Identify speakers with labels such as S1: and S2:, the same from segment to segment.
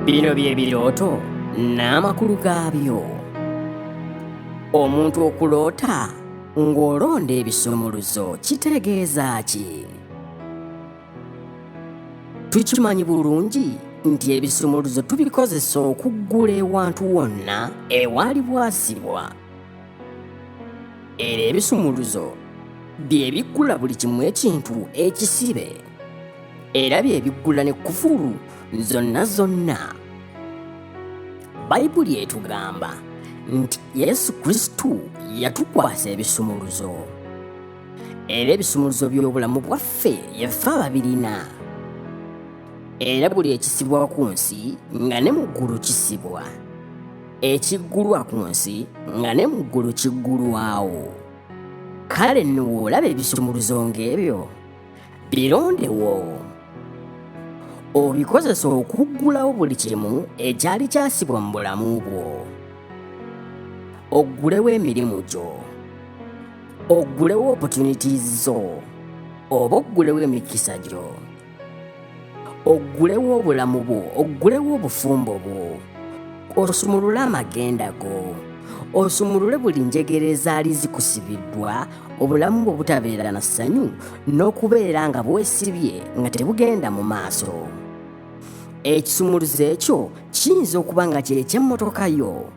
S1: Bino bye birooto n'amakulu gaabyo. Omuntu okuloota ng'olonda ebisumuluzo kitegeeza ki? Tukimanyi bulungi nti ebisumuluzo tubikozesa okuggula ewantu wonna ewaali bwasibwa. Era ebisumuluzo bye biggula buli kimu ekintu ekisibe. Era bye biggula ne kufulu zonna zonna. Bayibuli etugamba nti Yesu Kristo yatukwasa ebisumuluzo. Era ebisumuluzo by'obulamu bwaffe yeffe ababirina. Era buli ekisibwa ku nsi nga ne mu ggulu kisibwa, ekiggulwa ku nsi nga ne mu ggulu kiggulwawo. Kale nno w'olaba ebisumuluzo ng'ebyo, birondewo obikozesa okuggulawo buli kimu ekyali kyasibwa mu bulamu bwo, oggulewo emirimu gyo, oggulewo opportunities zo, oba oggulewo emikisa gyo, oggulewo obulamu bwo, oggulewo obufumbo bwo, osumulule amagenda go, osumulule buli njegere ezaali zikusibiddwa obulamu bwo butabeera na ssanyu n'okubeera nga bwesibye nga tebugenda mu maaso. Ekisumuluzo ekyo kiyinza okuba nga kye ky'emmotoka yo.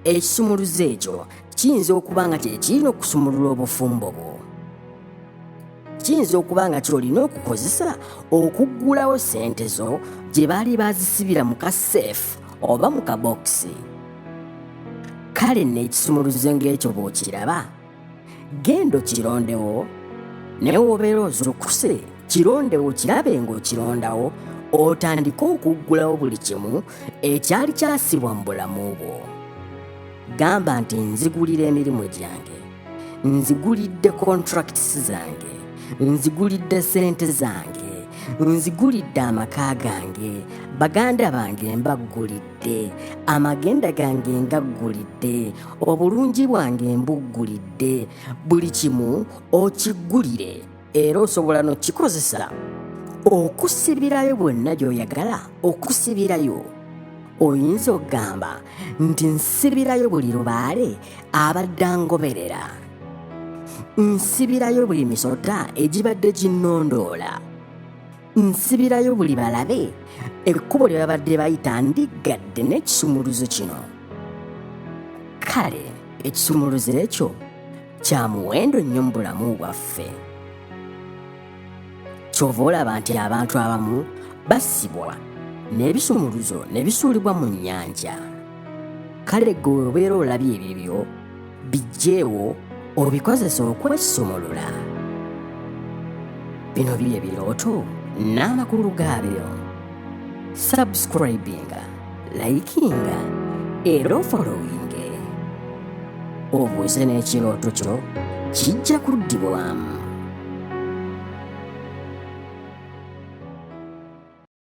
S1: Ekisumuluzo ekyo kiyinza okuba nga kye kirina okusumulula obufumbo bwo. Kiyinza okuba nga ky'olina okukozesa okuggulawo ssente zo gye baali baazisibira mu kaseefu oba mu kabokisi. Kale nno ekisumuluzo ng'ekyo bw'okiraba, genda okirondewo, ne w'obeera ozuukuse kirondewo kirabe ng'okirondawo, otandike okuggulawo buli kimu ekyali kyasibwa mu bulamu bwo. Gamba nti nzigulira emirimu gyange, nzigulidde contracts zange, nzigulidde ssente zange, nzigulidde amaka gange, baganda bange mbaggulidde, amagenda gange ngaggulidde, obulungi bwange mbuggulidde, buli kimu okiggulire era osobola n'okikozesa okusibirayo bwonna gy'oyagala okusibirayo. Oyinza okugamba nti nsibirayo buli lubaale abadde angoberera, nsibirayo buli misota egibadde ginnondoola, nsibirayo buli balabe ekkubo lye babadde bayita ndiggadde n'ekisumuluzo kino. Kale ekisumuluzo ekyo kya muwendo nnyo mu bulamu bwaffe. Ky'ova olaba nti abantu abamu basibwa n'ebisumuluzo ne bisuulibwa mu nnyanja. Kale ggwe obeera olabye ebibyo biggyeewo obikozese okwesumulula. Bino bye birooto n'amakulu gaabyo. Subscribinga, likinga era ofollowinge. Obuuze n'ekirooto kyo kijja kuddibwamu.